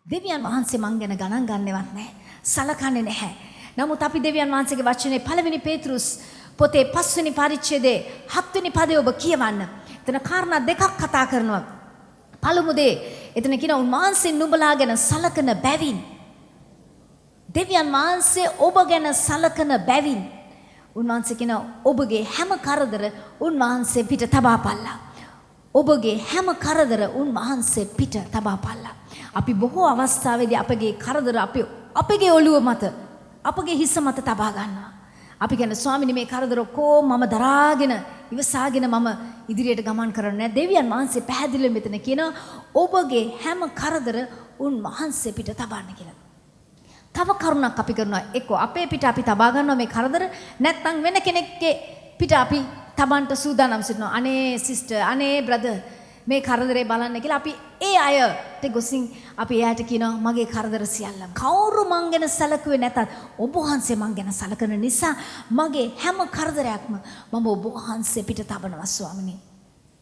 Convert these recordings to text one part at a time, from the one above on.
දෙවියන් වහන්සේ මං ගැන ගණන් ගන්නවත් නැහැ. සලකන්නේ නැහැ. නමුත් අපි දෙවියන් වහන්සේගේ වචනේ පළවෙනි පේතෘස් පොතේ පස්වෙනි පරිච්ඡේදයේ හත්වෙනි පදේ ඔබ කියවන්න. එතන කාරණා දෙකක් කතා කරනවා. පළමු දේ එතන කියනවා උන්වහන්සේ නුඹලා ගැන සලකන බැවින්, දෙවියන් වහන්සේ ඔබ ගැන සලකන බැවින් උන්වහන්සේ කියනවා ඔබගේ හැම කරදර උන්වහන්සේ පිට තබාපල්ලා. ඔබගේ හැම කරදර උන්වහන්සේ පිට තබාපල්ලා. අපි බොහෝ අවස්ථාවේදී අපගේ කරදර අපි අපගේ ඔළුව මත, අපගේ හිස මත තබා ගන්නවා. අපි කියන්නේ, ස්වාමිනී, මේ කරදර ඔක්කොම මම දරාගෙන ඉවසාගෙන මම ඉදිරියට ගමන් කරන්නේ නැහැ. දෙවියන් වහන්සේ පැහැදිලිව මෙතන කියනවා ඔබගේ හැම කරදර උන්වහන්සේ පිට තබන්න කියලා. තව කරුණක් අපි කරනවා. එක්කෝ අපේ පිට අපි තබා ගන්නවා මේ කරදර, නැත්නම් වෙන කෙනෙක්ගේ පිට අපි තබන්ට සූදානම් සිටිනවා. අනේ සිස්ටර්, අනේ බ්‍රදර්, මේ කරදරේ බලන්න කියලා අපි ඒ අයට ගොසින් අපි එයාට කියනවා මගේ කරදර සියල්ලම. කවුරු මං ගැන සැලකුවේ නැතත් ඔබ වහන්සේ මං ගැන සැලකන නිසා මගේ හැම කරදරයක්ම මම ඔබ වහන්සේ පිට තබනවා ස්වාමිනේ.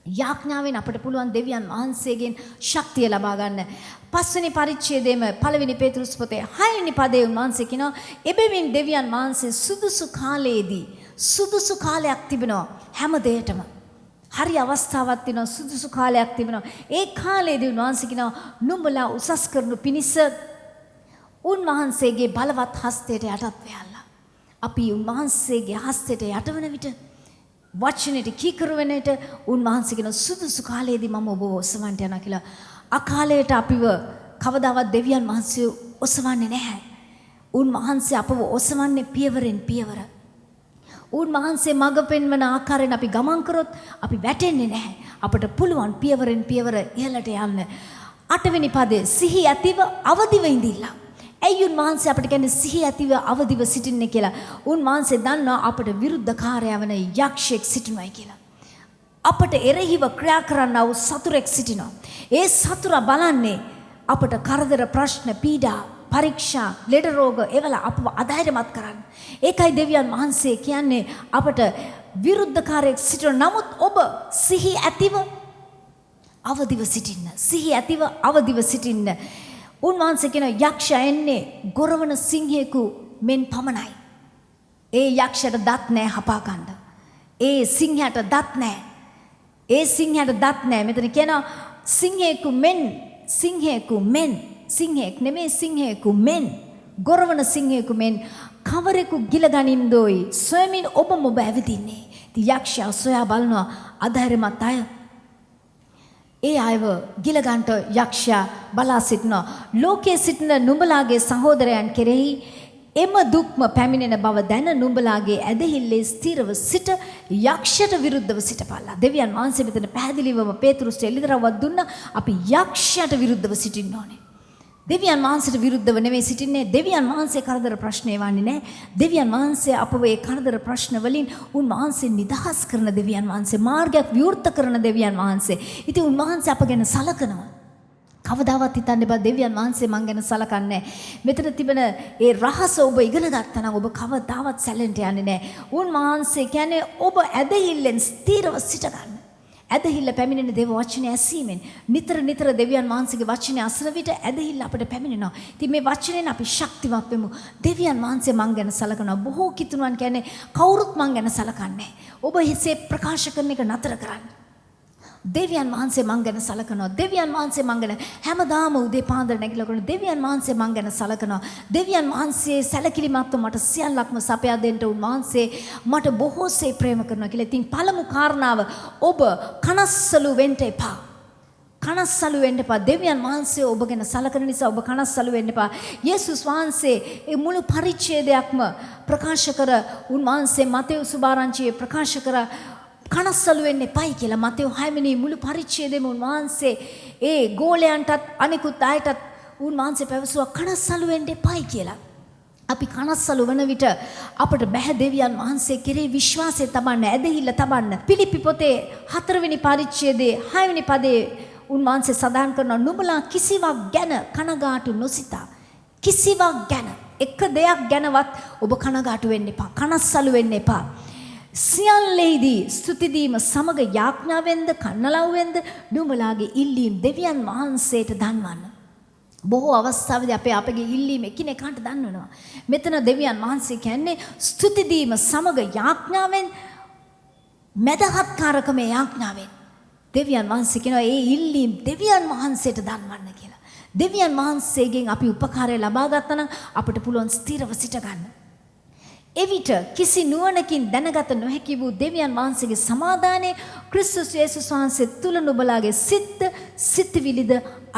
යාඥාවෙන් අපට පුළුවන් දෙවියන් වහන්සේගෙන් ශක්තිය ලබා ගන්න. පස්වෙනි පරිච්ඡේදයේම පළවෙනි පේතෘස් පොතේ හයවෙනි පදයේ උන්වහන්සේ කියනවා, එබැවින් දෙවියන් වහන්සේ සුදුසු කාලයේදී, සුදුසු කාලයක් තිබෙනවා හැම දෙයකටම. හරි අවස්ථාවක් තියෙනවා, සුදුසු කාලයක් තිබෙනවා. ඒ කාලයේදී උන්වහන්සේ කියනවා නුඹලා උසස් කරනු පිණිස උන්වහන්සේගේ බලවත් හස්තයට යටත් වෙයල්ලා. අපි උන්වහන්සේගේ හස්තයට යටවන විට, වචනෙට කීකරු වෙන විට උන්වහන්සේ කියන සුදුසු කාලයේදී මම ඔබව ඔසවන්නට යනවා කියලා. අකාලයට අපිව කවදාවත් දෙවියන් වහන්සේ ඔසවන්නේ නැහැ. උන්වහන්සේ අපව ඔසවන්නේ පියවරෙන් පියවර. උන්වහන්සේ මඟ පෙන්වන ආකාරයෙන් අපි ගමන් කරොත් අපි වැටෙන්නේ නැහැ. අපට පුළුවන් පියවරෙන් පියවර ඉහළට යන්න. අටවෙනි පදේ, සිහි ඇතිව අවදිව ඉඳින්න. ඇයි උන්වහන්සේ අපිට කියන්නේ සිහි ඇතිව අවදිව සිටින්න කියලා? උන්වහන්සේ දන්නවා අපට විරුද්ධකාරයා වන යක්ෂයෙක් සිටිනවයි කියලා. අපට එරෙහිව ක්‍රියා කරන්නා වූ සතුරෙක් සිටිනවා. ඒ සතුරා බලන්නේ අපට කරදර, ප්‍රශ්න, පීඩා, පරීක්ෂා, ලෙඩ රෝග එවලා අපව අධෛර්යමත් කරන්න. ඒකයි දෙවියන් වහන්සේ කියන්නේ අපට විරුද්ධකාරයෙක් සිටින නමුත් ඔබ සිහි ඇතිව අවදිව සිටින්න. සිහි ඇතිව අවදිව සිටින්න. උන්වහන්සේ කියන යක්ෂයා එන්නේ ගොරවන සිංහයෙකු මෙන් පමණයි. ඒ යක්ෂයට දත් නෑ හපා ගන්න. ඒ සිංහයාට දත් නෑ. ඒ සිංහයාට දත් නෑ. මෙතන කියනවා සිංහයෙකු මෙන්, සිංහයෙකු මෙන්, සිංහයෙක් නෙමෙයි, සිංහයෙකු මෙන්, ගොරවන සිංහයෙකු මෙන් කවරෙකු ගිල ගනින්දෝයි සොයමින් ඔබ මොබ ඇවිදින්නේ. ඉතින් යක්ෂයා සොයා බලනවා අධෛර්යමත් අය. ඒ අයව ගිල ගන්නට යක්ෂයා බලා සිටිනවා. ලෝකයේ සිටින නුඹලාගේ සහෝදරයන් කෙරෙහි එම දුක්ම පැමිණෙන බව දැන නුඹලාගේ ඇදහිල්ලේ ස්ථිරව සිට යක්ෂයට විරුද්ධව සිටපල්ලා. දෙවියන් වහන්සේ මෙතන පැහැදිලිවම පේතෘස්ට එළිදරව්වක් දුන්නා. අපි යක්ෂයට විරුද්ධව සිටින්න ඕනේ. දෙවියන් වහන්සේට විරුද්ධව නෙමෙයි සිටින්නේ. දෙවියන් වහන්සේ කරදර ප්‍රශ්න එවන්නේ නැහැ. දෙවියන් වහන්සේ අපව ඒ කරදර ප්‍රශ්න වලින් උන්වහන්සේ නිදහස් කරන දෙවියන් වහන්සේ, මාර්ගයක් විවෘත කරන දෙවියන් වහන්සේ. ඉතින් උන්වහන්සේ අප ගැන සලකනවා. කවදාවත් හිතන්න එපා දෙවියන් වහන්සේ මං ගැන සලකන්නේ නැහැ. මෙතන තිබෙන ඒ රහස ඔබ ඉගෙන ගත්තා නම් ඔබ කවදාවත් සැලෙන්න යන්නේ නැහැ. උන්වහන්සේ කියන්නේ ඔබ ඇදහිල්ලෙන් ස්ථිරව සිට ගන්න. ඇදහිල්ල පැමිණෙන දේව වචනය ඇසීමෙන්. නිතර නිතර දෙවියන් වහන්සේගේ වචනය අසන විට ඇදහිල්ල අපිට පැමිණෙනවා. ඉතින් මේ වචනයෙන් අපි ශක්තිමත් වෙමු. දෙවියන් වහන්සේ මං ගැන සලකනවා. බොහෝ කිතුනුවන් කියන්නේ කවුරුත් මං ගැන සලකන්නේ නැහැ. ඔබ එසේ ප්‍රකාශ කරන එක නතර කරන්න. දෙවියන් වහන්සේ මං ගැන සලකනවා. දෙවියන් වහන්සේ මං ගැන හැමදාම උදේ පාන්දර නැගිටලා කරන දෙවියන් වහන්සේ මං ගැන සලකනවා. දෙවියන් වහන්සේ සැලකිලිමත්ව මට සියල්ලක්ම සපයා දෙන්න උන්වහන්සේ මට බොහෝසේ ප්‍රේම කරනවා කියලා. ඉතින් පළමු කාරණාව, ඔබ කනස්සලු වෙන්න එපා. කනස්සලු වෙන්න එපා. දෙවියන් වහන්සේ ඔබ ගැන සලකන නිසා ඔබ කනස්සලු වෙන්න එපා. යේසුස් වහන්සේ ඒ මුළු පරිච්ඡේදයක්ම ප්‍රකාශ කර උන්වහන්සේ මතෙව් සුභාරංචියේ ප්‍රකාශ කර කනස්සලු වෙන්න එපයි කියලා. මතෙව් 6 වෙනි මුළු පරිච්ඡේදෙම උන්වහන්සේ ඒ ගෝලයන්ටත් අනිකුත් අයටත් උන්වහන්සේ පැවසුවා කනස්සලු වෙන්න එපයි කියලා. අපි කනස්සලු වන විට අපට බැහැ දෙවියන් වහන්සේ කෙරෙහි විශ්වාසය තබන්න, ඇදහිල්ල තබන්න. පිලිප්පි පොතේ හතරවෙනි පරිච්ඡේදයේ හයවෙනි පදයේ උන්වහන්සේ සඳහන් කරනවා, නුඹලා කිසිවක් ගැන කනගාටු නොසිතා. කිසිවක් ගැන, එක දෙයක් ගැනවත් ඔබ කනගාටු වෙන්න එපා. කනස්සලු වෙන්න එපා. සියල්ලෙහිදී ස්තුති දීම සමග යාඥාවෙන්ද කන්නලව්වෙන්ද නුඹලාගේ ඉල්ලීම් දෙවියන් වහන්සේට දන්වන්න. බොහෝ අවස්ථාවේදී අපගේ ඉල්ලීම එකිනෙකාට දන්වනවා. මෙතන දෙවියන් වහන්සේ කියන්නේ ස්තුති දීම සමග යාඥාවෙන්, මැදහත්කාරකමේ යාඥාවෙන් දෙවියන් වහන්සේ කියනවා ඒ ඉල්ලීම් දෙවියන් වහන්සේට දන්වන්න කියලා. දෙවියන් වහන්සේගෙන් අපි උපකාරය ලබා ගත්තා නම් අපට පුළුවන් ස්ථිරව සිට ගන්න. එවිට කිසි නුවණකින් දැනගත නොහැකි වූ දෙවියන් වහන්සේගේ සමාදානය ක්‍රිස්තුස් යේසුස් වහන්සේ තුල නුඹලාගේ සිත්ද සිතවිලිද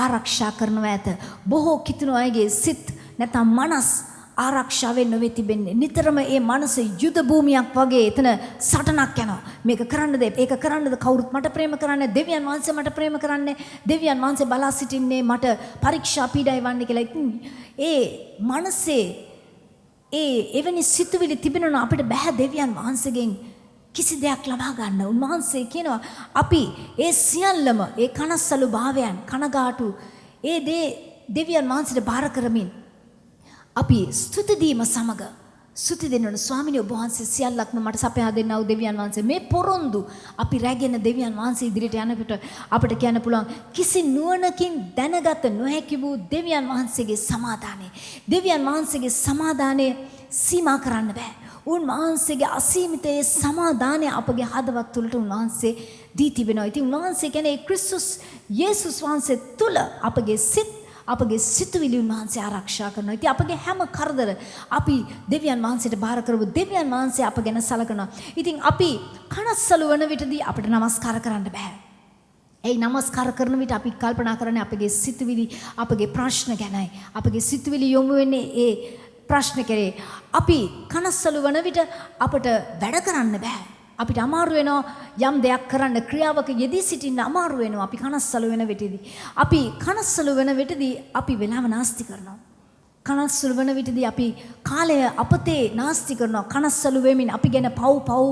ආරක්ෂා කරනවා ඇත. බොහෝ කිතුණු අයගේ සිත් නැත්නම් මනස් ආරක්ෂාවෙන් නොවේ තිබෙන්නේ. නිතරම ඒ මනස යුද භූමියක් වගේ එතන සටනක් යනවා. මේක කරන්නද, ඒක කරන්නද, කවුරුත් මට ප්‍රේම කරන්නේ, දෙවියන් වහන්සේ මට ප්‍රේම කරන්නේ, දෙවියන් වහන්සේ බලා සිටින්නේ මට පරීක්ෂා පීඩා එවන්නේ කියලා. ඉතින් ඒ මනසේ ඒ එවැනි සිතුවිලි තිබෙනවා අපිට බෑ දෙවියන් වහන්සේගෙන් කිසි දෙයක් ලබා ගන්න. උන්වහන්සේ කියනවා අපි ඒ සියල්ලම, ඒ කනස්සලු භාවයන්, කනගාටු ඒ දේ දෙවියන් වහන්සේට බාර කරමින් අපි ස්තුති දීම සමග ස්තුති දෙන්න ඕන. ස්වාමිනේ, ඔබ වහන්සේ සියල්ලක්ම මට සපයා දෙන්නා වූ දෙවියන් වහන්සේ, මේ පොරොන්දු අපි රැගෙන දෙවියන් වහන්සේ ඉදිරියට යනකොට අපිට කියන්න පුළුවන් කිසි නුවණකින් දැනගත නොහැකි වූ දෙවියන් වහන්සේගේ සමාදානය. දෙවියන් වහන්සේගේ සමාදානය සීමා කරන්න බෑ. උන්වහන්සේගේ අසීමිත ඒ සමාදානය අපගේ හදවත් තුළට උන්වහන්සේ දී තිබෙනවා. ඉතින් උන්වහන්සේ කියන්නේ ඒ ක්‍රිස්තුස් යේසුස් වහන්සේ තුළ අපගේ සිත්, අපගේ සිතුවිලි උන්වහන්සේ ආරක්ෂා කරනවා. ඉතින් අපගේ හැම කරදර අපි දෙවියන් වහන්සේට බාර කරමු. දෙවියන් වහන්සේ අප ගැන සලකනවා. ඉතින් අපි කනස්සලු වන විටදී අපිට නමස්කාර කරන්න බෑ. ඒ නමස්කාර කරන විට අපි කල්පනා කරන්නේ අපගේ සිතුවිලි, අපගේ ප්‍රශ්න ගැනයි. අපගේ සිතුවිලි යොමු වෙන්නේ ඒ ප්‍රශ්න කෙරේ. අපි කනස්සලු වන විට අපට වැඩ කරන්න බෑ. අපිට අමාරු වෙනවා යම් දෙයක් කරන්න, ක්‍රියාවක යෙදී සිටින්න අමාරු වෙනවා අපි කනස්සලු වෙන විටදී. අපි කනස්සලු වෙන විටදී අපි වෙලාව නාස්ති කරනවා. කනස්සලු වෙන විටදී අපි කාලය අපතේ නාස්ති කරනවා. කනස්සලු වෙමින් අපි ගැන පව් පව්,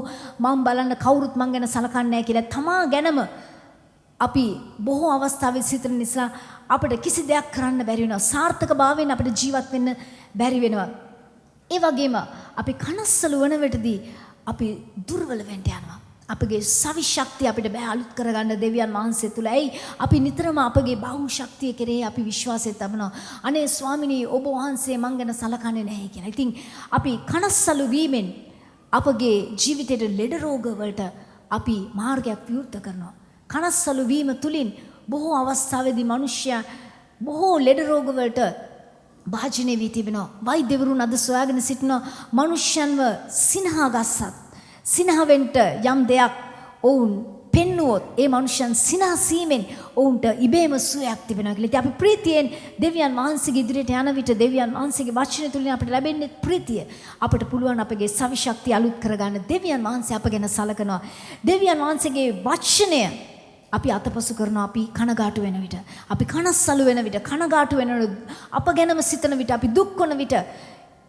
මං බලන්න කවුරුත් මං ගැන සලකන්නේ නැහැ කියලා තමා ගැනම අපි බොහෝ අවස්ථාවේ සිතන නිසා අපිට කිසි දෙයක් කරන්න බැරි වෙනවා. සාර්ථක භාවයෙන් අපිට ජීවත් වෙන්න බැරි වෙනවා. ඒ වගේම අපි කනස්සලු වන විටදී අපි දුර්වල වෙන්න යනවා. අපගේ සවි ශක්තිය අපිට බෑ අලුත් කරගන්න දෙවියන් වහන්සේ තුල. ඇයි? අපි නිතරම අපගේ බාහුව ශක්තිය කෙරෙහි අපි විශ්වාසය තබනවා. අනේ ස්වාමිනී, ඔබ වහන්සේ මං ගැන සලකන්නේ නැහැ කියලා. ඉතින් අපි කනස්සලු වීමෙන් අපගේ ජීවිතේට ලෙඩ රෝග වලට අපි මාර්ගයක් විවෘත කරනවා. කනස්සලු වීම තුලින් බොහෝ අවස්ථාවේදී මිනිස්සයා බොහෝ ලෙඩ රෝග වලට භාජනය වී තිබෙනවා. වෛද්‍යවරුන් අද සොයාගෙන සිටින මනුෂ්‍යන්ව සිනහගස්සත්, සිනහවෙන්ට යම් දෙයක් ඔවුන් පෙන්නුවොත් ඒ මනුෂ්‍යයන් සිනහසීමෙන් ඔවුන්ට ඉබේම සුවයක් තිබෙනවා කියලා. ඉතින් අපි ප්‍රීතියෙන් දෙවියන් වහන්සේගේ ඉදිරියට යන විට දෙවියන් වහන්සේගේ වචනය තුලින් අපිට ලැබෙන්නේ ප්‍රීතිය. අපට පුළුවන් අපගේ සවි ශක්තිය අලුත් කරගන්න. දෙවියන් වහන්සේ අප ගැන සලකනවා. දෙවියන් වහන්සේගේ වචනය අපි අතපසු කරනවා. අපි කනගාටු වෙන විට, අපි කනස්සලු වෙන විට, කනගාටු වෙන, අප ගැනම සිතන විට, අපි දුක් වන විට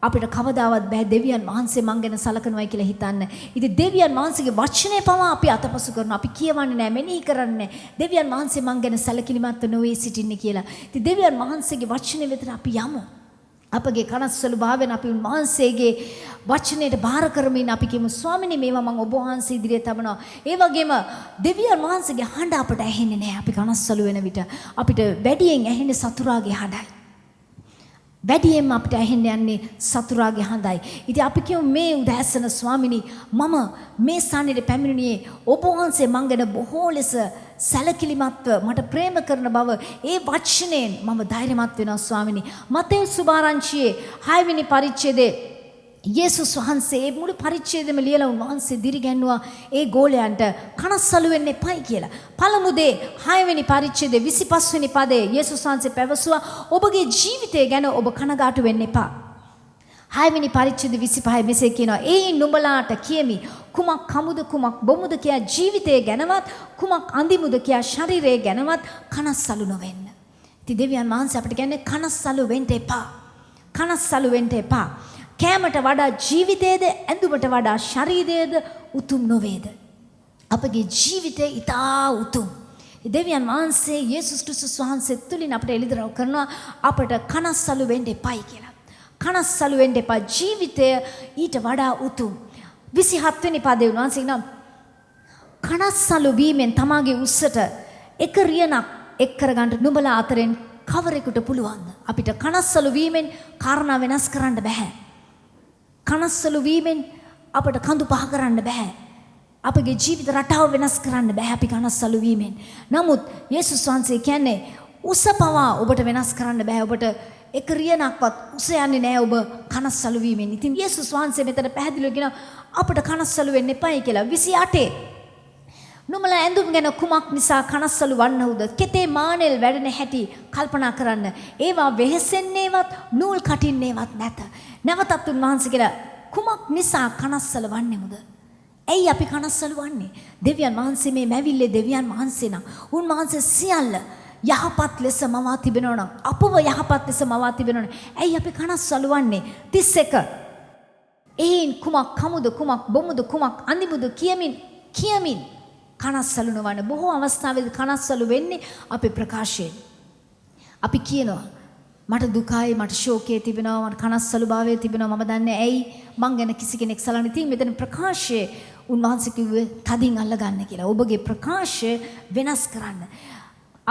අපිට කවදාවත් බෑ දෙවියන් වහන්සේ මං ගැන සලකනවායි කියලා හිතන්න. ඉතින් දෙවියන් වහන්සේගේ වචනය පවා අපි අතපසු කරනවා. අපි කියවන්නේ නෑ, මෙනෙහි කරන්නේ නෑ. දෙවියන් වහන්සේ මං ගැන සැලකිලිමත්ව නොවේ සිටින්නේ කියලා. ඉතින් දෙවියන් වහන්සේගේ වචනය වෙතට අපි යමු. අපගේ කනස්සලු භාවයෙන් අපි උන්වහන්සේගේ වචනයට බාර කරමින් අපි කියමු, ස්වාමිනේ, මේවා මං ඔබ වහන්සේ ඉදිරියේ තබනවා. ඒ වගේම දෙවියන් වහන්සේගේ හඬ අපට ඇහෙන්නේ නැහැ. අපි කනස්සලු වෙන විට අපිට වැඩියෙන් ඇහෙන්නේ සතුරාගේ හඬයි. වැඩියෙන්ම අපිට ඇහෙන්න යන්නේ සතුරාගේ හඬයි. ඉතින් අපි කියමු මේ උදෑසන, ස්වාමිනී, මම මේ ස්ථානෙට පැමිණුණේ ඔබ වහන්සේ මං ගැන බොහෝ ලෙස සැලකිලිමත්ව මට ප්‍රේම කරන බව ඒ වචනයෙන් මම ධෛර්යමත් වෙනවා ස්වාමිනී. මතෙව් සුභාරංචියේ 6 වෙනි පරිච්ඡේදයේ යේසුස් වහන්සේ ඒ මුළු පරිච්ඡේදෙම ලියලා උන්වහන්සේ දිරිගැන්නුවා ඒ ගෝලයන්ට කනස්සලු වෙන්න එපයි කියලා. පළමු දේ 6 වෙනි පරිච්ඡේදයේ 25 වෙනි පදයේ යේසුස් වහන්සේ පැවසුවා, ඔබගේ ජීවිතය ගැන ඔබ කනගාටු වෙන්න එපා. 6 වෙනි පරිච්ඡේද 25 මෙසේ කියනවා, එයින් නුඹලාට කියමි, කුමක් කමුද කුමක් බොමුද කියා ජීවිතය ගැනවත්, කුමක් අඳිමුද කියා ශරීරය ගැනවත් කනස්සලු නොවෙන්න. ඉතින් දෙවියන් වහන්සේ අපිට කියන්නේ කනස්සලු වෙන්න එපා. කනස්සලු වෙන්න එපා. කෑමට වඩා ජීවිතයේද, ඇඳුමට වඩා ශරීරයේද උතුම් නොවේද? අපගේ ජීවිතය ඉතා උතුම්. දෙවියන් වහන්සේ යේසුස් ක්‍රිස්තුස් වහන්සේ තුලින් අපට එළිදරව් කරනවා අපට කනස්සලු වෙන්න එපයි කියලා. කනස්සලු වෙන්න එපා. ජීවිතය ඊට වඩා උතුම්. 27 වෙනි පදේ උන්වහන්සේ කියනවා, කනස්සලු වීමෙන් තමාගේ උස්සට එක රියනක් එක් කරගන්න නුඹලා අතරින් කවරෙකුට පුළුවන්ද? අපිට කනස්සලු වීමෙන් කාරණා වෙනස් කරන්න බෑ. කනස්සලු වීමෙන් අපට කඳු පහ කරන්න බෑ. අපගේ ජීවිත රටාව වෙනස් කරන්න බෑ අපි කනස්සලු වීමෙන්. නමුත් යේසුස් වහන්සේ කියන්නේ උස පවා ඔබට වෙනස් කරන්න බෑ. ඔබට එක රියනක්වත් උස යන්නේ නෑ ඔබ කනස්සලු වීමෙන්. ඉතින් යේසුස් වහන්සේ මෙතන පැහැදිලිව කියනවා අපට කනස්සලු වෙන්න එපායි කියලා. 28 නුඹලා ඇඳුම් ගැන කුමක් නිසා කනස්සලු වන්නහුද? කෙතේ මානෙල් වැඩෙන හැටි කල්පනා කරන්න. ඒවා වෙහෙසෙන්නේවත් නූල් කටින්නේවත් නැත. නැවතත් උන්වහන්සේ කියලා කුමක් නිසා කනස්සල වන්නෙමුද? ඇයි අපි කනස්සලු වන්නේ? දෙවියන් වහන්සේ මේ මැවිල්ලේ දෙවියන් වහන්සේ නම් උන්වහන්සේ සියල්ල යහපත් ලෙස මවා තිබෙනවා නම්, අපව යහපත් ලෙස මවා තිබෙනවා නම් ඇයි අපි කනස්සලු වන්නේ? 31 එයින් කුමක් කමුද, කුමක් බොමුද, කුමක් අඳිමුද කියමින් කියමින් කනස්සලු නොවන්න. බොහෝ අවස්ථාවේදී කනස්සලු වෙන්නේ අපේ ප්‍රකාශයෙන්. අපි කියනවා මට දුකයි, මට ශෝකයේ තිබෙනවා, මට කනස්සලු භාවයේ තිබෙනවා, මම දන්නේ ඇයි මං ගැන කිසි කෙනෙක් සලකන්නේ. ඉතින් මෙතන ප්‍රකාශයේ උන්වහන්සේ කිව්වේ තදින් අල්ලගන්න කියලා. ඔබගේ ප්‍රකාශය වෙනස් කරන්න.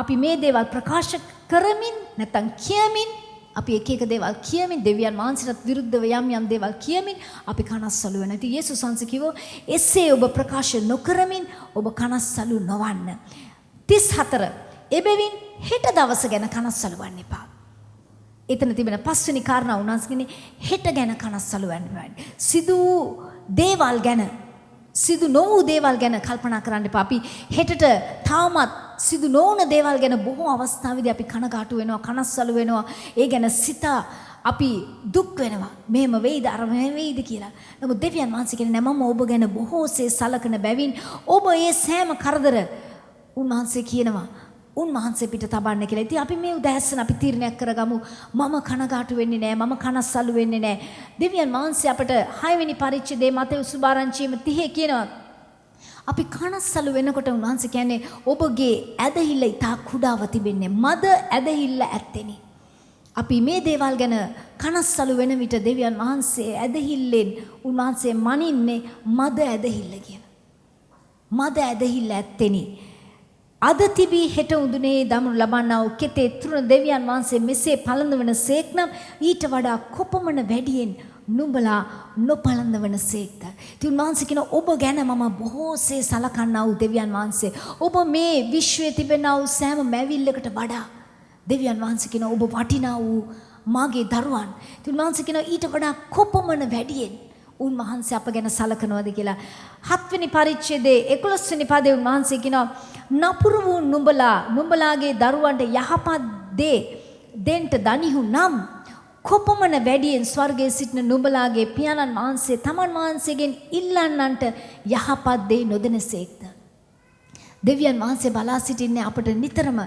අපි මේ දේවල් ප්‍රකාශ කරමින් නැත්තම් කියමින්, අපි එක එක දේවල් කියමින් දෙවියන් වහන්සේටත් විරුද්ධව යම් යම් දේවල් කියමින් අපි කනස්සලු වෙනවා. ඉතින් යේසුස් වහන්සේ කිව්වා එසේ ඔබ ප්‍රකාශ නොකරමින් ඔබ කනස්සලු නොවන්න. 34 එබැවින් හෙට දවස ගැන කනස්සලු වන්න එපා. එතන තිබෙන පස්වෙනි කාරණා උන්වහන්සේ කියන්නේ හෙට ගැන කනස්සලු වෙන්න එපා. සිදු වූ දේවල් ගැන, සිදු නොවූ දේවල් ගැන කල්පනා කරන්න එපා. අපි හෙටට තාමත් සිදු නොවන දේවල් ගැන බොහෝ අවස්ථාවේදී අපි කනගාටු වෙනවා, කනස්සලු වෙනවා. ඒ ගැන සිතා අපි දුක් වෙනවා. මෙහෙම වෙයිද, අර මෙහෙම වෙයිද කියලා. නමුත් දෙවියන් වහන්සේ කියන්නේ නෑ, මම ඔබ ගැන බොහෝසේ සලකන බැවින් ඔබ ඒ සෑම කරදර උන්වහන්සේ කියනවා උන්වහන්සේ පිට තබන්න කියලා. ඉතින් අපි මේ උදෑසන අපි තීරණයක් කරගමු. මම කනගාටු වෙන්නේ නෑ, මම කනස්සලු වෙන්නේ නෑ. දෙවියන් වහන්සේ අපට 6 වෙනි පරිච්ඡේදයේ මතෙව් සුභාරංචියම 30 කියනවා. අපි කනස්සලු වෙනකොට උන්වහන්සේ කියන්නේ ඔබගේ ඇදහිල්ල ඉතා කුඩාව තිබෙන්නේ. මද ඇදහිල්ල ඇත්තෙනි. අපි මේ දේවල් ගැන කනස්සලු වෙන විට දෙවියන් වහන්සේ ඇදහිල්ලෙන් උන්වහන්සේ මනින්නේ මද ඇදහිල්ල කියලා. මද ඇදහිල්ල ඇත්තෙනි. අද තිබී හෙට උඳුනේ දමනු ලබන්නා වූ කෙතේ තෘණ දෙවියන් වහන්සේ මෙසේ පළඳවන සේක් නම් ඊට වඩා කොපමණ වැඩියෙන් නුඹලා නොපළඳවන සේක්ද? ඉතින් උන්වහන්සේ කියන ඔබ ගැන මම බොහෝසේ සලකන්නා වූ දෙවියන් වහන්සේ. ඔබ මේ විශ්වයේ තිබෙනා වූ සෑම මැවිල්ලකට වඩා දෙවියන් වහන්සේ කියන ඔබ වටිනා වූ මාගේ දරුවන්. ඉතින් උන්වහන්සේ කියන ඊට වඩා කොපමණ වැඩියෙන් උන්වහන්සේ අප ගැන සලකනවද කියලා. 7 වෙනි පරිච්ඡේදයේ 11 වෙනි පදයේ උන්වහන්සේ කියනවා නපුරු වූ නුඹලා නුඹලාගේ දරුවන්ට යහපත් දේ දෙන්ට දනිහු නම් කොපමණ වැඩියෙන් ස්වර්ගයේ සිටින නුඹලාගේ පියාණන් වහන්සේ තමන් වහන්සේගෙන් ඉල්ලන්නන්ට යහපත් දේ නොදෙනසේක්ද? දෙවියන් වහන්සේ බලා සිටින්නේ අපට නිතරම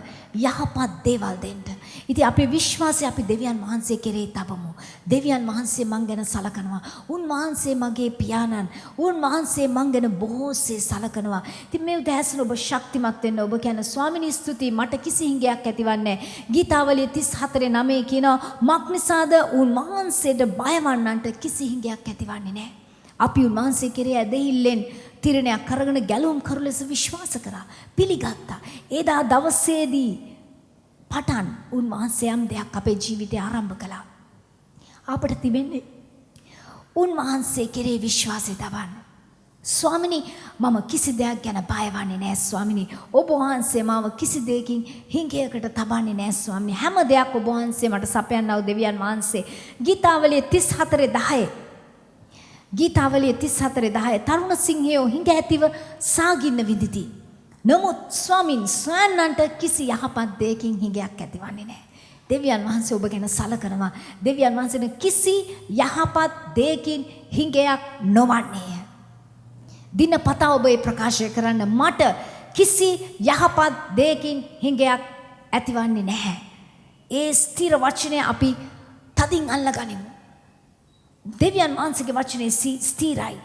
යහපත් දේවල් දෙන්න. ඉතින් අපේ විශ්වාසය අපි දෙවියන් වහන්සේ කෙරෙහි තබමු. දෙවියන් වහන්සේ මං ගැන සලකනවා. උන්වහන්සේ මගේ පියාණන්. උන්වහන්සේ මං ගැන බොහෝසේ සලකනවා. ඉතින් මේ උදෑසන ඔබ ශක්තිමත් වෙන්න. ඔබ කියන ස්වාමිනී ස්තුතියි, මට කිසි හිඟයක් ඇතිවන්නේ නැහැ. ගීතාවලිය 34:9 කියනවා මක් නිසාද උන්වහන්සේට බයවන්නන්ට කිසි හිඟයක් ඇතිවන්නේ නැහැ. අපි උන්වහන්සේ කෙරෙහි ඇදහිල්ලෙන් තීරණයක් අරගෙන ගැලවුම් කරු ලෙස විශ්වාස කරා, පිළිගත්තා. එදා දවසේදී පටන් උන්වහන්සේ යම් දෙයක් අපේ ජීවිතේ ආරම්භ කළා. අපට තිබෙන්නේ උන්වහන්සේ කෙරෙහි විශ්වාසය තබන්න. ස්වාමිනී මම කිසි දෙයක් ගැන බය වන්නේ නෑ ස්වාමිනී. ඔබ වහන්සේ මාව කිසි දෙයකින් හිඟයකට තබන්නේ නෑ ස්වාමිනී. හැම දෙයක් ඔබ වහන්සේ මට සපයන්නා වූ දෙවියන් වහන්සේ. ගීතාවලිය 34:10. ගීතාවලිය 34:10 තරුණ සිංහයෝ හිඟ ඇතිව සාගින්න විඳිති. නමුත් ස්වාමින් සොයන්නන්ට කිසි යහපත් දෙයකින් හිඟයක් ඇතිවන්නේ නෑ. දෙවියන් වහන්සේ ඔබ ගැන සලකනවා. දෙවියන් වහන්සේට කිසි යහපත් දෙයකින් හිඟයක් නොවන්නේය. දිනපතා ඔබ ඒ ප්‍රකාශය කරන්න, මට කිසි යහපත් දෙයකින් හිඟයක් ඇතිවන්නේ නැහැ. ඒ ස්ථිර වචනය අපි තදින් අල්ලගනිමු. දෙවියන් වහන්සේගේ වචනේ ස්ථිරයි.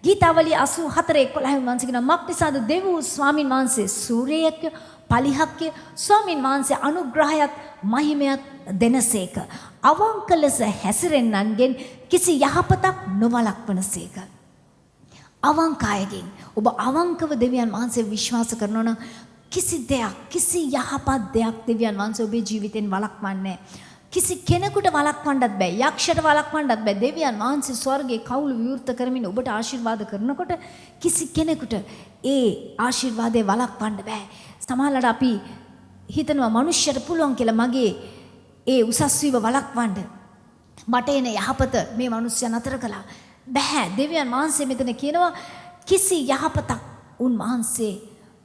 ගීතාවලිය 84:11 උන්වහන්සේ කියනවා මක් නිසාද දෙව් ස්වාමින් වහන්සේ සූර්යයෙක්ය, පලිහක්ය, ස්වාමින් වහන්සේ අනුග්‍රහයත් මහිමයත් දෙනසේක. අවංක ලෙස හැසිරෙන්නන්ගෙන් කිසි යහපතක් නොවළක්වනසේක. අවංක අයගෙන් ඔබ අවංකව දෙවියන් වහන්සේ විශ්වාස කරනවා නම් කිසි දෙයක්, කිසි යහපත් දෙයක් දෙවියන් වහන්සේ ඔබේ ජීවිතෙන් වළක්වන්නේ කිසි කෙනෙකුට වළක්වන්නත් බෑ. යක්ෂයට වළක්වන්නත් බෑ. දෙවියන් වහන්සේ ස්වර්ගයේ කවුළු විවෘත කරමින් ඔබට ආශිර්වාද කරනකොට කිසි කෙනෙකුට ඒ ආශිර්වාදය වළක්වන්න බෑ. සමහරවිට අපි හිතනවා මනුෂ්‍යයට පුළුවන් කියලා මගේ ඒ උසස් වීම වළක්වන්න. මට එන යහපත මේ මනුස්සයා නතර කළා. බෑ. දෙවියන් වහන්සේ මෙතන කියනවා කිසි යහපතක් උන්වහන්සේ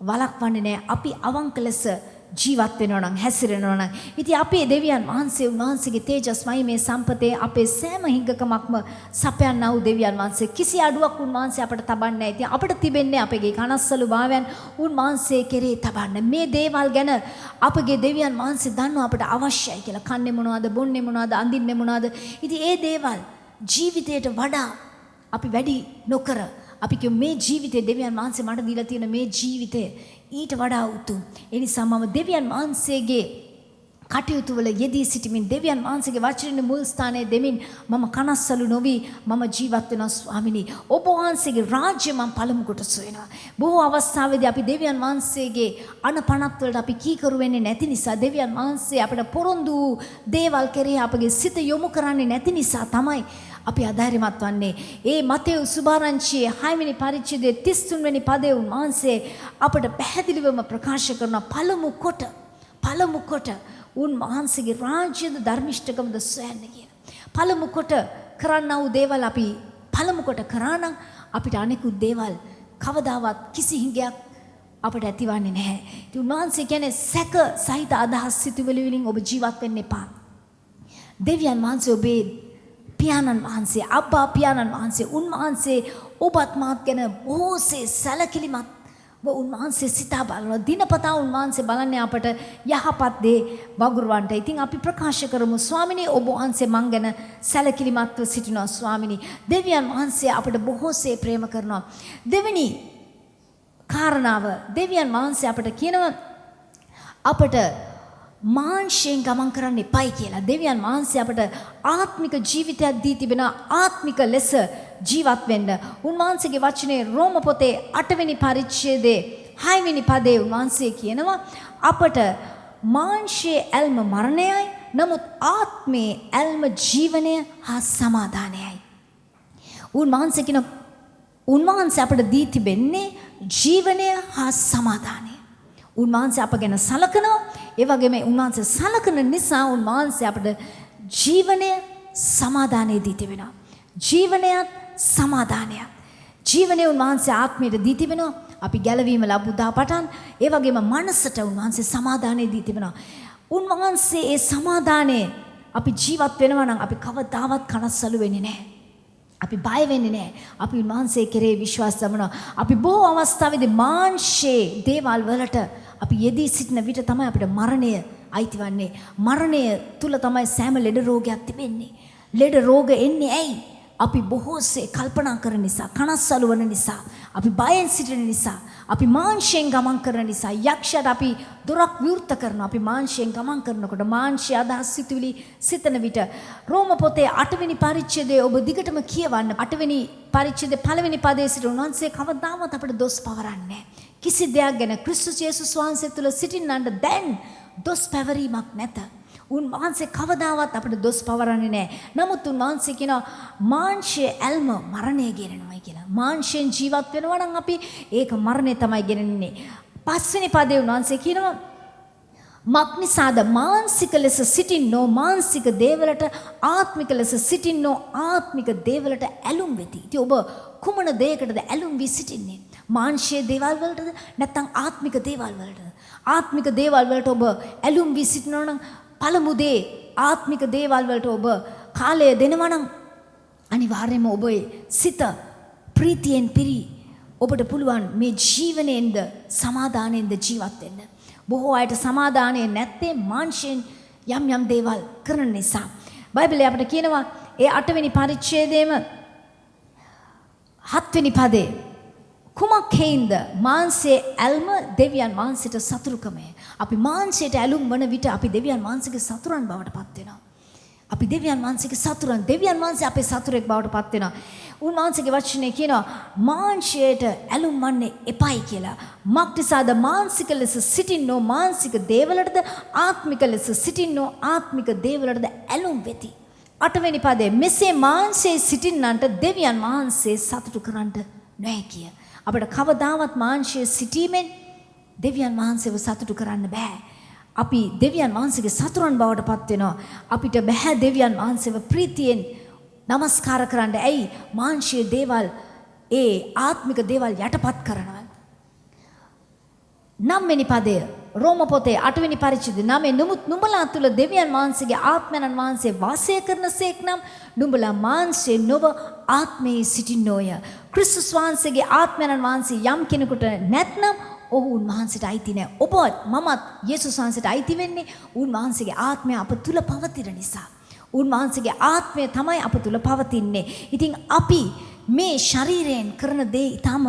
වළක්වන්නේ නෑ. අපි අවංක ලෙස ජීවත් වෙනවා නම්, හැසිරෙනවා නම්, ඉතින් අපේ දෙවියන් වහන්සේ උන්වහන්සේගේ තේජස්මයි මේ සම්පතේ අපේ සෑම හිඟකමක්ම සපයන්නා වූ දෙවියන් වහන්සේ කිසි අඩුවක් උන්වහන්සේ අපට තබන්නේ නෑ. ඉතින් අපට තිබෙන්නේ අපගේ කනස්සලු භාවයන් උන්වහන්සේ කෙරේ තබන්න. මේ දේවල් ගැන අපගේ දෙවියන් වහන්සේ දන්නවා අපට අවශ්‍යයි කියලා. කන්නේ මොනවද, බොන්නේ මොනවද, අඳින්නේ මොනවද. ඉතින් ඒ දේවල් ජීවිතයට වඩා අපි වැඩි නොකර අපි කියමු මේ ජීවිතේ දෙවියන් වහන්සේ මට දීලා තියෙන මේ ජීවිතය ඊට වඩා උතුම්. ඒ නිසා මම දෙවියන් වහන්සේගේ කටයුතු වල යෙදී සිටමින් දෙවියන් වහන්සේගේ වචනේ මුල් ස්ථානය දෙමින් මම කනස්සලු නොවි මම ජීවත් වෙනවා ස්වාමිනී. ඔබ වහන්සේගේ රාජ්‍ය මම පළමු කොට සොයනවා. බොහෝ අවස්ථාවේදී අපි දෙවියන් වහන්සේගේ අනපනත් වලට අපි කීකරු වෙන්නේ නැති නිසා, දෙවියන් වහන්සේ අපට පොරොන්දු වූ දේවල් කෙරෙහි අපගේ සිත යොමු කරන්නේ නැති නිසා තමයි අපි අධෛර්යමත් වන්නේ. ඒ මතෙව් සුභාරංචියේ 6 වෙනි පරිච්ඡේදයේ 33 වෙනි පදයේ උන්වහන්සේ අපට පැහැදිලිවම ප්‍රකාශ කරන පළමු කොට උන්වහන්සේගේ රාජ්‍යද ධර්මිෂ්ඨකමද සොයන්න කියලා. පළමු කොට කරන්නා වූ දේවල් අපි පළමු කොට කරා නම් අපිට අනෙකුත් දේවල් කවදාවත් කිසි හිඟයක් අපට ඇතිවන්නේ නැහැ. ඉතින් උන්වහන්සේ කියන්නේ සැක සහිත අදහස් සිතුවිලි වලින් ඔබ ජීවත් වෙන්න එපා. දෙවියන් වහන්සේ ඔබේ පියාණන් වහන්සේ, අබ්බා පියාණන් වහන්සේ, උන්වහන්සේ ඔබත් මාත් ගැන බොහෝසේ සැලකිලිමත් උන්වහන්සේ සිතා බලනවා. දිනපතා උන්වහන්සේ බලන්නේ අපට යහපත් දේ වගුරුවන්ට. ඉතින් අපි ප්‍රකාශ කරමු, ස්වාමිනී ඔබ වහන්සේ මං ගැන සැලකිලිමත්ව සිටිනවා ස්වාමිනී. දෙවියන් වහන්සේ අපට බොහෝසේ ප්‍රේම කරනවා. දෙවෙනි කාරණාව, දෙවියන් වහන්සේ අපට කියනවා අපට මාංශයෙන් ගමන් කරන්න එපයි කියලා. දෙවියන් වහන්සේ අපට ආත්මික ජීවිතයක් දී තිබෙන ආත්මික ලෙස ජීවත් වෙන්න. උන්වහන්සේගේ වචනේ රෝම පොතේ 8 වෙනි පරිච්ඡේදයේ 6 වෙනි පදයේ උන්වහන්සේ කියනවා අපට මාංශයේ ඇල්ම මරණයයි, නමුත් ආත්මයේ ඇල්ම ජීවනය හා සමාදානයයි. උන්වහන්සේ කියන උන්වහන්සේ අපට දී තිබෙන්නේ ජීවනය හා සමාදානය. උන්වහන්සේ අප ගැන සලකනවා. ඒ වගේම උන්වහන්සේ සලකන නිසා උන්වහන්සේ අපට ජීවනය සමාදානය දී තිබෙනවා. ජීවනයත් සමාදානයත්. ජීවනය උන්වහන්සේ ආත්මයට දී තිබෙනවා. අපි ගැලවීම ලැබුදා පටන් ඒ වගේම මනසට උන්වහන්සේ සමාදානය දී තිබෙනවා. උන්වහන්සේ ඒ සමාදානය අපි ජීවත් වෙනවා නම් අපි කවදාවත් කනස්සලු වෙන්නේ නැහැ. අපි බය වෙන්නේ නැහැ. අපි උන්වහන්සේ කෙරේ විශ්වාස දමනවා. අපි බොහෝ අවස්ථාවේදී මාංශයේ දේවල් වලට අපි යෙදී සිටින විට තමයි අපිට මරණය අයිතිවන්නේ. මරණය තුල තමයි සෑම ලෙඩ රෝගයක් තිබෙන්නේ. ලෙඩ රෝග එන්නේ ඇයි? අපි බොහෝසේ කල්පනා කරන නිසා, කනස්සලු වන නිසා, අපි බයෙන් සිටින නිසා, අපි මාංශයෙන් ගමන් කරන නිසා, යක්ෂයාට අපි දොරක් විවෘත කරනවා. අපි මාංශයෙන් ගමන් කරනකොට මාංශය අදහස් සිතුවිලි සිතන විට රෝම පොතේ 8 වෙනි පරිච්ඡේදයේ ඔබ දිගටම කියවන්න. 8 වෙනි පරිච්ඡේදයේ පළවෙනි පදයේ සිට උන්වහන්සේ කවදාවත් අපට දොස් පවරන්නේ නැහැ. කිසි දෙයක් ගැන ක්‍රිස්තුස් යේසුස් වහන්සේ තුළ සිටින්නන්ට දැන් දොස් පැවරීමක් නැත. උන්වහන්සේ කවදාවත් අපට දොස් පවරන්නේ නැහැ. නමුත් උන්වහන්සේ කියනවා මාංශයේ ඇල්ම මරණය ගෙනනවායි කියලා. මාංශයෙන් ජීවත් වෙනවා නම් අපි ඒක මරණය තමයි ගෙනන්නේ. පස්වෙනි පදේ උන්වහන්සේ කියනවා මක්නිසාද මානසික ලෙස සිටින්නෝ මානසික දේවලට, ආත්මික ලෙස සිටින්නෝ ආත්මික දේවලට ඇලුම් වෙති. ඉතින් ඔබ කුමන දෙයකටද ඇලුම් වී සිටින්නේ? මාංශයේ දේවල් වලටද නැත්නම් ආත්මික දේවල් වලටද? ආත්මික දේවල් වලට ඔබ ඇලුම් වී සිටිනවා නම් පළමු දේ ආත්මික දේවල් වලට ඔබ කාලය දෙනවා නම් අනිවාර්යයෙන්ම ඔබේ සිත ප්‍රීතියෙන් පිරි ඔබට පුළුවන් මේ ජීවනයෙන්ද සමාදානයෙන්ද ජීවත් වෙන්න. බොහෝ අයට සමාදානය නැත්තේ මාංශයෙන් යම් යම් දේවල් කරන නිසා. බයිබලයේ අපිට කියනවා ඒ 8 වෙනි පරිච්ඡේදයේම 7 වෙනි පදේ කුමක් හේින්ද මාංශයේ ඇල්ම දෙවියන් වහන්සේට සතුරුකමය. අපි මාංශයට ඇලුම් වන විට අපි දෙවියන් වහන්සේගේ සතුරන් බවට පත් වෙනවා. අපි දෙවියන් වහන්සේගේ සතුරන්. දෙවියන් වහන්සේ අපේ සතුරෙක් බවට පත් වෙනවා. උන්වහන්සේගේ වචනේ කියනවා මාංශයට ඇලුම් වන්නේ එපයි කියලා. මක්නිසාද මාංසික ලෙස සිටින්නෝ මාංසික දේවලටද, ආත්මික ලෙස සිටින්නෝ ආත්මික දේවලටද ඇලුම් වෙති. අටවෙනි පදේ, මෙසේ මාංශයේ සිටින්නන්ට දෙවියන් වහන්සේ සතුටු කරන්නට නොහැකිය. අපිට කවදාවත් මාංශයේ සිටීමෙන් දෙවියන් වහන්සේව සතුටු කරන්න බෑ. අපි දෙවියන් වහන්සේගේ සතුරන් බවට පත් වෙනවා. අපිට බෑ දෙවියන් වහන්සේව ප්‍රීතියෙන් නමස්කාර කරන්න. ඇයි? මාංශයේ දේවල්, ඒ ආත්මික දේවල් යටපත් කරනවා. නවවෙනි පදය, රෝම පොතේ අටවෙනි පරිච්ඡේදය නවයේ, නමුත් නුඹලා තුල දෙවියන් වහන්සේගේ ආත්මයන් වහන්සේ වාසය කරන සේක් නම් නුඹලා මාංශයේ නොව ආත්මයේ සිටින්නෝය. ක්‍රිස්තුස් වහන්සේගේ ආත්මයන් වහන්සේ යම් කෙනෙකුට නැත්නම් ඔහු උන්වහන්සේට අයිති නෑ. ඔබත් මමත් යේසුස් වහන්සේට අයිති වෙන්නේ උන්වහන්සේගේ ආත්මය අප තුල පවතින නිසා. උන්වහන්සේගේ ආත්මය තමයි අප තුල පවතින්නේ. ඉතින් අපි මේ ශරීරයෙන් කරන දේ ඊටම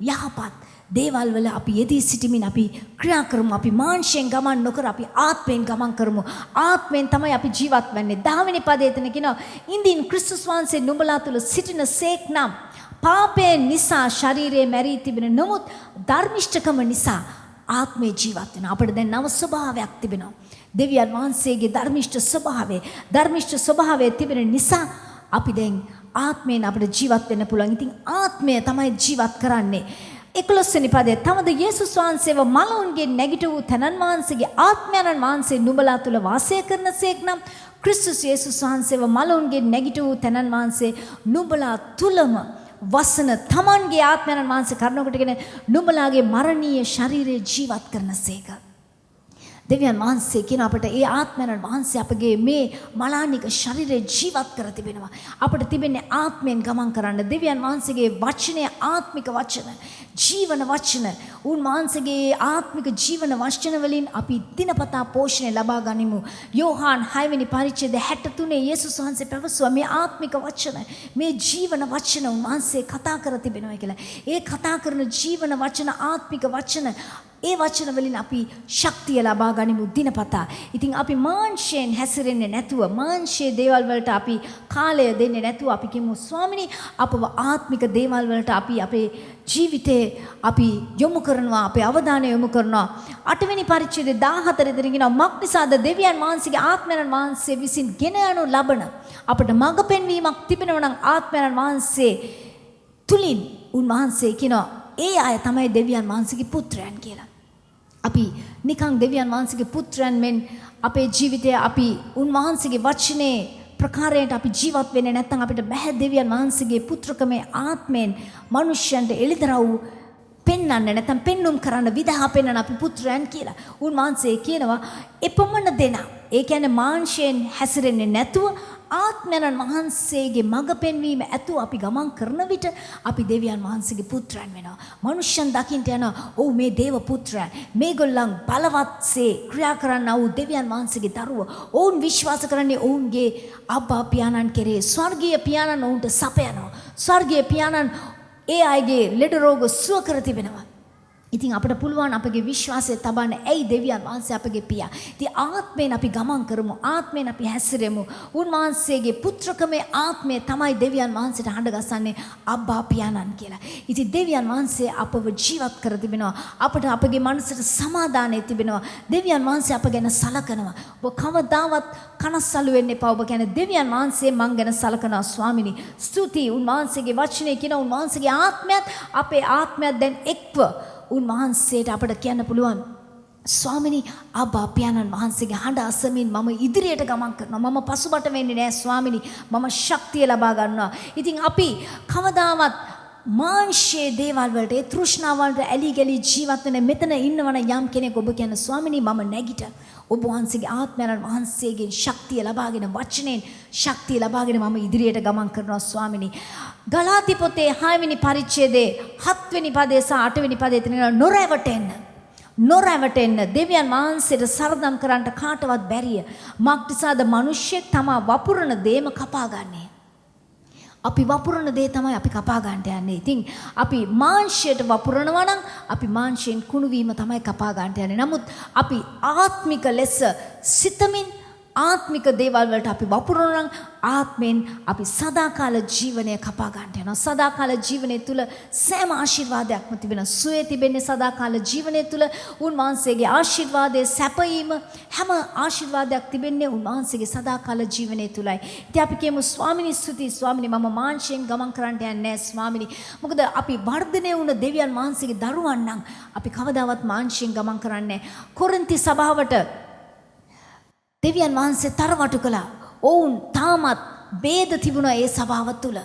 යහපත් දේවල් වල අපි යෙදී සිටිමින් අපි ක්‍රියා කරමු. අපි මාංශයෙන් ගමන් නොකර අපි ආත්මයෙන් ගමන් කරමු. ආත්මයෙන් තමයි අපි ජීවත් වෙන්නේ. 10 වෙනි පදයේ එතන කියනවා, ඉඳින් ක්‍රිස්තුස් වහන්සේ නුඹලා තුල සිටින සේක් නම් පාපය නිසා ශරීරයේ මැරී තිබෙන නමුත් ධර්මිෂ්ඨකම නිසා ආත්මේ ජීවත් වෙනවා. අපිට දැන් නව ස්වභාවයක් තිබෙනවා. දෙවියන් වහන්සේගේ ධර්මිෂ්ඨ ස්වභාවය, ධර්මිෂ්ඨ ස්වභාවය තිබෙන නිසා අපි දැන් ආත්මයෙන් අපිට ජීවත් වෙන්න පුළුවන්. ඉතින් ආත්මය තමයි ජීවත් කරන්නේ. 11 වෙනි පදය, තවද යේසුස් වහන්සේව මලවුන්ගෙන් නැගිට වූ තැනන් වහන්සේගේ ආත්මයන්න් වහන්සේ නුඹලා තුල වාසය කරන සේක් නම් ක්‍රිස්තුස් යේසුස් වහන්සේව මලවුන්ගෙන් නැගිට වූ තැනන් වහන්සේ නුඹලා තුලම වසන තමන්ගේ ආත්මයන්න් වහන්සේ කරනකොටගෙන නුඹලාගේ මරණීය ශරීරය ජීවත් කරන සේක. දෙවියන් වහන්සේ කියන අපට ඒ ආත්මයන් වහන්සේ අපගේ මේ මලානික ශරීරය ජීවත් කර තිබෙනවා. අපට තිබෙන්නේ ආත්මයෙන් ගමන් කරන්න. දෙවියන් වහන්සේගේ වචනය ආත්මික වචන, ජීවන වචන. උන්වහන්සේගේ ආත්මික ජීවන වචන වලින් අපි දිනපතා පෝෂණය ලබා ගනිමු. යෝහාන් 6 වෙනි පරිච්ඡේදය 63 යේසුස් වහන්සේ පැවසුවා මේ ආත්මික වචන, මේ ජීවන වචන උන්වහන්සේ කතා කර තිබෙනවා කියලා. ඒ කතා කරන ජීවන වචන, ආත්මික වචන, ඒ වචන වලින් අපි ශක්තිය ලබා ගනිමු දිනපතා. ඉතින් අපි මාංශයෙන් හැසිරෙන්නේ නැතුව, මාංශයේ දේවල් වලට අපි කාලය දෙන්නේ නැතුව අපි කියමු, ස්වාමිනී, අපව ආත්මික දේවල් වලට අපි අපේ ජීවිතේ අපි යොමු කරනවා, අපේ අවධානය යොමු කරනවා. අටවෙනි පරිච්ඡේදයේ 14 දෙන කියනවා, මක් නිසාද දෙවියන් වහන්සේගේ ආත්මයන් වහන්සේ විසින් ගෙන යනු ලබන අපට මඟ පෙන්වීමක් තිබෙනවා නම් ආත්මයන් වහන්සේ තුලින් උන්වහන්සේ කියනවා ඒ අය තමයි දෙවියන් වහන්සේගේ පුත්‍රයන් කියලා. අපි නිකන් දෙවියන් වහන්සේගේ පුත්‍රයන් මෙන් අපේ ජීවිතය අපි උන්වහන්සේගේ වචනේ ප්‍රකාරයට අපි ජීවත් වෙන්නේ නැත්නම් අපිට බැහැ දෙවියන් වහන්සේගේ පුත්‍රකමේ ආත්මයෙන් මනුෂ්‍යයන්ට එළිදරව් පෙන්වන්න, නැත්නම් පෙන්눔 කරන්න, විදහා පෙන්වන්න අපි පුත්‍රයන් කියලා. උන්වහන්සේ කියනවා එපමණ දෙනා, ඒ කියන්නේ මාංශයෙන් හැසිරෙන්නේ නැතුව ආත්මයන් වහන්සේගේ මඟ පෙන්වීම ඇතුව අපි ගමන් කරන විට අපි දෙවියන් වහන්සේගේ පුත්‍රයන් වෙනවා. මනුෂ්‍යයන් දකින්ට යනවා, ඔව් මේ දේව පුත්‍රයන්, මේගොල්ලන් බලවත්සේ ක්‍රියා කරන්නා වූ දෙවියන් වහන්සේගේ දරුවෝ. ඔවුන් විශ්වාස කරන්නේ ඔවුන්ගේ අබ්බා පියාණන් කෙරේ. ස්වර්ගීය පියාණන් ඔවුන්ට සපයනවා. ස්වර්ගීය පියාණන් ඒ අයගේ ලෙඩ රෝග සුව කර තිබෙනවා. ඉතින් අපට පුළුවන් අපගේ විශ්වාසය තබන්න. ඇයි? දෙවියන් වහන්සේ අපගේ පියා. ඉතින් ආත්මයෙන් අපි ගමන් කරමු. ආත්මයෙන් අපි හැසිරෙමු. උන්වහන්සේගේ පුත්‍රකමේ ආත්මය තමයි දෙවියන් වහන්සේට හඬ ගසන්නේ අබ්බා පියාණන් කියලා. ඉතින් දෙවියන් වහන්සේ අපව ජීවත් කර තිබෙනවා. අපට අපගේ මනසට සමාදානය තිබෙනවා. දෙවියන් වහන්සේ අප ගැන සලකනවා. ඔබ කවදාවත් කනස්සලු වෙන්න එපා. ඔබ කියන්නේ දෙවියන් වහන්සේ මං ගැන සලකනවා ස්වාමිනී. ස්තුතියි. උන්වහන්සේගේ වචනේ කියන උන්වහන්සේගේ ආත්මයත් අපේ ආත්මයත් දැන් එක්ව උන්වහන්සේට අපට කියන්න පුළුවන්, ස්වාමිනී, අබ්බා පියාණන් වහන්සේගේ හඬ අසමින් මම ඉදිරියට ගමන් කරනවා. මම පසුබට වෙන්නේ නෑ ස්වාමිනී. මම ශක්තිය ලබා ගන්නවා. ඉතින් අපි කවදාවත් මාංශයේ දේවල් වලට, ඒ තෘෂ්ණාව වලට ඇලී ගැලී ජීවත් වෙන මෙතන ඉන්නවන යම් කෙනෙක්, ඔබ කියන ස්වාමිනී, මම නැගිට ඔබ වහන්සේගේ ආත්මයන් වහන්සේගෙන් ශක්තිය ලබාගෙන, වචනයෙන් ශක්තිය ලබාගෙන මම ඉදිරියට ගමන් කරනවා ස්වාමිනී. ගලාති පොතේ 6 වෙනි පරිච්ඡේදයේ 7 වෙනි පදයේ සහ 8 වෙනි පදයේ තියෙනවා, නොරැවටෙන්න. නොරැවටෙන්න, දෙවියන් වහන්සේට සරදම් කරන්නට කාටවත් බැරිය. මක්නිසාද මිනිස්සෙක් තමා වපුරන දේම කපා ගන්නේ. අපි වපුරන දේ තමයි අපි කපා ගන්නට යන්නේ. ඉතින් අපි මාංශයට වපුරනවා නම් අපි මාංශයෙන් කුණු වීම තමයි කපා ගන්නට යන්නේ. නමුත් අපි ආත්මික ලෙස සිතමින්, ආත්මික දේවල් වලට අපි වපුරනවා නම් ආත්මෙන් අපි සදාකාල ජීවනය කපා ගන්නට යනවා. සදාකාල ජීවනය තුල සෑම ආශිර්වාදයක්ම තිබෙනවා. සුවය තිබෙන්නේ සදාකාල ජීවනය තුල. උන්වහන්සේගේ ආශිර්වාදයේ සැපයීම හැම ආශිර්වාදයක් තිබෙන්නේ උන්වහන්සේගේ සදාකාල ජීවනය තුලයි. ඉතින් අපි කියමු ස්වාමිනී ස්තුතියි ස්වාමිනී, මම මාංශයෙන් ගමන් කරන්නට යන්නේ නැහැ ස්වාමිනී. මොකද අපි වර්ධනය වුණ දෙවියන් වහන්සේගේ දරුවන් නම් අපි කවදාවත් මාංශයෙන් ගමන් කරන්නේ නැහැ. කොරින්ති සභාවට දෙවියන් වහන්සේ තරවටු කළා. ඔවුන් තාමත් භේද තිබුණා ඒ සභාව තුළ.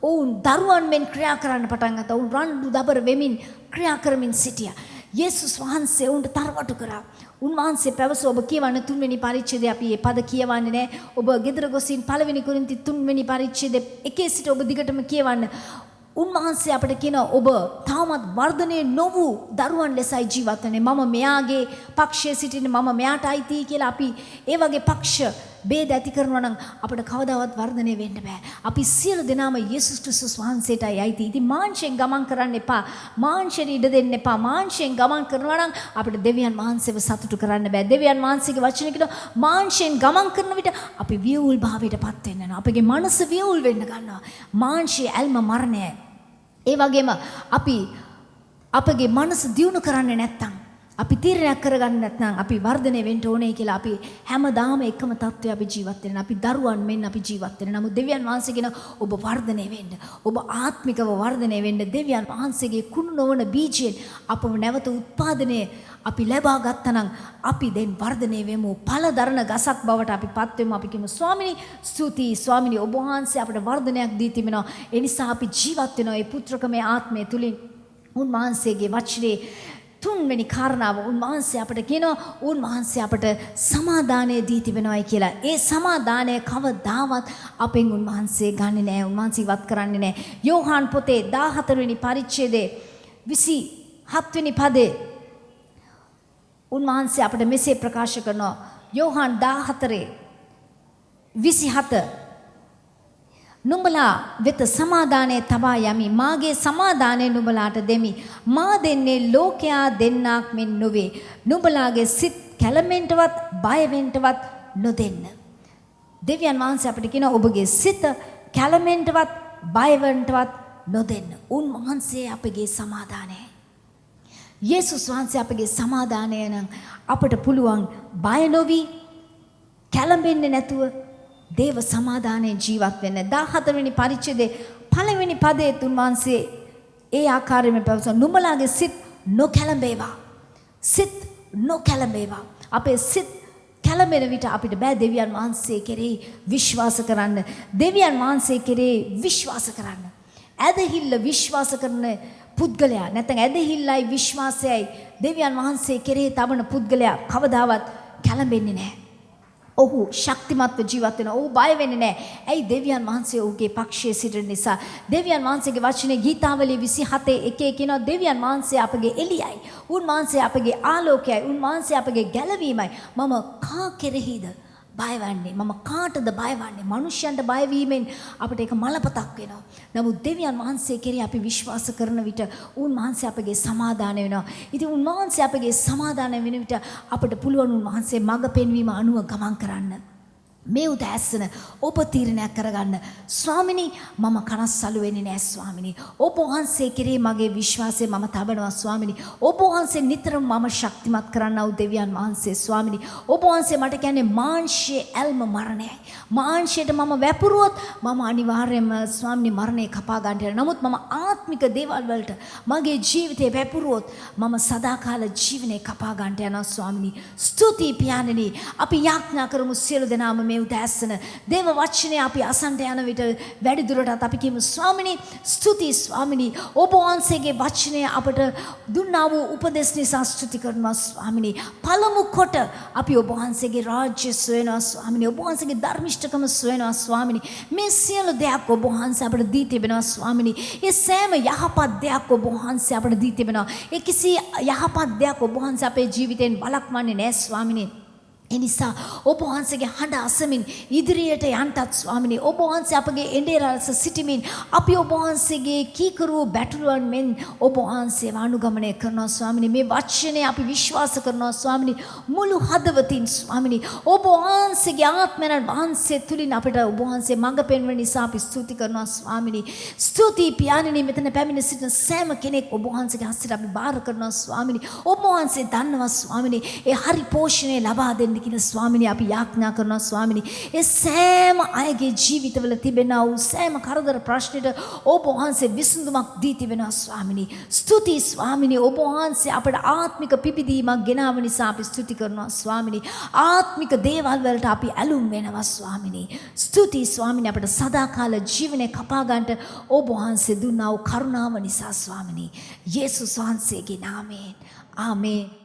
ඔවුන් දරුවන් මෙන් ක්‍රියා කරන්න පටන් ගත්තා. ඔවුන් රණ්ඩු දබර වෙමින් ක්‍රියා කරමින් සිටියා. යේසුස් වහන්සේ ඔවුන්ට තරවටු කරා. උන්වහන්සේ පැවසුවා, ඔබ කියවන්න තුන්වෙනි පරිච්ඡේදය, අපි මේ පද කියවන්නේ නෑ. ඔබ ගෙදර ගොසින් පළවෙනි කොරින්ති තුන්වෙනි පරිච්ඡේදය එකේ සිට ඔබ දිගටම කියවන්න. උන්වහන්සේ අපට කියනවා ඔබ තාමත් වර්ධනය නොවූ දරුවන් ලෙසයි ජීවත් වෙන්නේ. මම මෙයාගේ පක්ෂයේ සිටින්නේ, මම මෙයාට අයිති කියලා අපි ඒ වගේ පක්ෂ භේද ඇති කරනවා නම් අපිට කවදාවත් වර්ධනය වෙන්න බෑ. අපි සියලු දෙනාම යේසුස් ක්‍රිස්තුස් වහන්සේටයි අයිති. ඉතින් මාංශයෙන් ගමන් කරන්න එපා. මාංශයට ඉඩ දෙන්න එපා. මාංශයෙන් ගමන් කරනවා නම් අපිට දෙවියන් වහන්සේව සතුටු කරන්න බෑ. දෙවියන් වහන්සේගේ වචනේ කියනවා මාංශයෙන් ගමන් කරන විට අපි වියවුල් භාවයට පත් වෙන්න යනවා. අපගේ මනස වියවුල් වෙන්න ගන්නවා. මාංශයේ ඇල්ම මරණයයි. ඒ වගේම අපි අපගේ මනස දියුණු කරන්නේ නැත්නම්, අපි තීරණයක් කරගන්න නැත්නම් අපි වර්ධනය වෙන්න ඕනේ කියලා අපි හැමදාම එකම තත්ත්වයේ අපි ජීවත් වෙනවා. අපි දරුවන් මෙන් අපි ජීවත් වෙනවා. නමුත් දෙවියන් වහන්සේ කියන ඔබ වර්ධනය වෙන්න, ඔබ ආත්මිකව වර්ධනය වෙන්න, දෙවියන් වහන්සේගේ කුණු නොවන බීජයෙන් අපව නැවත උත්පාදනය අපි ලබා ගත්තා නම් අපි දැන් වර්ධනය වෙමු. ඵල දරන ගසක් බවට අපි පත් වෙමු. අපි කියමු ස්වාමිනී ස්තුතියි ස්වාමිනී, ඔබ වහන්සේ අපට වර්ධනයක් දී තිබෙනවා. ඒ නිසා අපි ජීවත් වෙනවා ඒ පුත්‍රකමේ ආත්මය තුලින්. උන්වහන්සේගේ වචනේ තුන්වෙනි කාරණාව උන්වහන්සේ අපට කියනවා උන්වහන්සේ අපට සමාදානය දී තිබෙනවායි කියලා. ඒ සමාදානය කවදාවත් අපෙන් උන්වහන්සේ ගන්නෙ නෑ, උන්වහන්සේ ඉවත් කරන්නේ නෑ. යෝහාන් පොතේ 14 වෙනි පරිච්ඡේදයේ 27 වෙනි පදේ උන්වහන්සේ අපට මෙසේ ප්‍රකාශ කරනවා. යෝහාන් 14:27, නුඹලා වෙත සමාදානය තබා යමි. මාගේ සමාදානය නුඹලාට දෙමි. මා දෙන්නේ ලෝකයා දෙන්නාක් මෙන් නොවේ. නුඹලාගේ සිත් කැළඹෙන්නවත් බය වෙන්නවත් නොදෙන්න. දෙවියන් වහන්සේ අපිට කියනවා ඔබගේ සිත කැළඹෙන්නවත් බය වෙන්නවත් නොදෙන්න. උන්වහන්සේ අපගේ සමාදානයයි. යේසුස් වහන්සේ අපගේ සමාදානය නම් අපට පුළුවන් බය නොවි කැළඹෙන්නේ නැතුව දේව සමාදානයෙන් ජීවත් වෙන්න. 14 වෙනි පරිච්ඡේදයේ පළවෙනි පදයේ උන්වහන්සේ ඒ ආකාරයෙන්ම පැවසුවා. නුඹලාගේ සිත් නොකැළඹේවා. සිත් නොකැළඹේවා. අපේ සිත් කැළඹෙන විට අපිට බෑ දෙවියන් වහන්සේ කෙරෙහි විශ්වාස කරන්න. දෙවියන් වහන්සේ කෙරෙහි විශ්වාස කරන්න. ඇදහිල්ල විශ්වාස කරන පුද්ගලයා නැත්නම් ඇදහිල්ලයි විශ්වාසයයි දෙවියන් වහන්සේ කෙරෙහි තබන පුද්ගලයා කවදාවත් කැළඹෙන්නේ නැහැ. ඔහු ශක්තිමත්ව ජීවත් වෙනවා. ඔහු බය වෙන්නේ නැහැ. ඇයි? දෙවියන් වහන්සේ ඔහුගේ පක්ෂයේ සිටින නිසා. දෙවියන් වහන්සේගේ වචනේ ගීතාවලිය 27:1 කියනවා දෙවියන් වහන්සේ අපගේ එළියයි. උන්වහන්සේ අපගේ ආලෝකයයි. උන්වහන්සේ අපගේ ගැලවීමයි. මම කා කෙරෙහිද බය වන්නේ? මම කාටද බය වන්නේ? මනුෂ්‍යයන්ට බය වීමෙන් අපිට ඒක මලපතක් වෙනවා. නමුත් දෙවියන් වහන්සේ කෙරෙහි අපි විශ්වාස කරන විට උන්වහන්සේ අපගේ සමාදාන වෙනවා. ඉතින් උන්වහන්සේ අපගේ සමාදාන වෙන විට අපට පුළුවන් උන්වහන්සේ මඟ පෙන්වීම අනුව ගමන් කරන්න. මේ උදෑසන ඔබ තීරණයක් කරගන්න. ස්වාමිනී, මම කනස්සලු වෙන්නේ නෑ ස්වාමිනී. ඔබ වහන්සේ කෙරෙහි මගේ විශ්වාසය මම තබනවා ස්වාමිනී. ඔබ වහන්සේ නිතරම මම ශක්තිමත් කරන්නා වූ දෙවියන් වහන්සේ ස්වාමිනී. ඔබ වහන්සේ මට කියන්නේ මාංශයේ ඇල්ම මරණයයි. මාංශයට මම වැපුරුවොත් මම අනිවාර්යයෙන්ම ස්වාමිනී මරණය කපා ගන්නට යනවා. නමුත් මම ආත්මික දේවල් වලට මගේ ජීවිතේ වැපුරුවොත් මම සදාකාල ජීවනය කපා ගන්නට යනවා ස්වාමිනී. ස්තුතියි පියාණනි. අපි යාඥා කරමු සියලු දෙනාම මේ උදෑසන දේව වචනය අපි අසන්ට යන විට වැඩි දුරටත් අපි කියමු ස්වාමිනී ස්තුතියි ස්වාමිනී, ඔබ වහන්සේගේ වචනය අපට දුන්නා වූ උපදෙස් නිසා ස්තුති කරනවා ස්වාමිනී. පළමු කොට අපි ඔබ වහන්සේගේ රාජ්‍ය සොයනවා ස්වාමිනී. ඔබ වහන්සේගේ ධර්මිෂ්ඨකම සොයනවා ස්වාමිනී. මේ සියලු දෙයක් ඔබ වහන්සේ අපට දී තිබෙනවා ස්වාමිනී. ඒ සෑම යහපත් දෙයක් ඔබ වහන්සේ අපට දී තිබෙනවා. ඒ කිසි යහපත් දෙයක් ඔබ වහන්සේ අපේ ජීවිතයෙන් වළක්වන්නේ නෑ ස්වාමිනී. ඒ නිසා ඔබ වහන්සේගේ හඬ අසමින් ඉදිරියට යන්ටත් ස්වාමිනී, ඔබ වහන්සේ අපගේ එඬේර ලෙස සිටිමින් අපි ඔබ වහන්සේගේ කීකරු බැටළුවන් මෙන් ඔබ වහන්සේව අනුගමනය කරනවා ස්වාමිනී. මේ වචනය අපි විශ්වාස කරනවා ස්වාමිනී, මුළු හදවතින් ස්වාමිනී. ඔබ වහන්සේගේ ආත්මයන් වහන්සේ තුලින් අපිට ඔබ වහන්සේ මඟ පෙන්වන නිසා අපි ස්තුති කරනවා ස්වාමිනී. ස්තුතියි පියාණනි. මෙතන පැමිණ සිටින සෑම කෙනෙක් ඔබ වහන්සේගේ හස්තයට අපි බාර කරනවා ස්වාමිනී. ඔබ වහන්සේ දන්නවා ස්වාමිනී, ඒ හරි පෝෂණය ලබා දෙන්න කියලා ස්වාමිනී, අපි යාඥා කරනවා ස්වාමිනී. ඒ සෑම අයගේ ජීවිතවල තිබෙනා වූ සෑම කරදර ප්‍රශ්නෙට ඔබ වහන්සේ විසඳුමක් දී තිබෙනවා ස්වාමිනී. ස්තුතියි ස්වාමිනී. ඔබ වහන්සේ අපට ආත්මික පිබිදීමක් ගෙනාව නිසා අපි ස්තුති කරනවා ස්වාමිනී. ආත්මික දේවල් වලට අපි ඇලුම් වෙනවා ස්වාමිනී. ස්තුතියි ස්වාමිනී, අපට සදාකාල ජීවනය කපා ගන්නට ඔබ වහන්සේ දුන්නා වූ කරුණාව නිසා ස්වාමිනී. යේසුස් වහන්සේගේ නාමයෙන්, ආමේන්.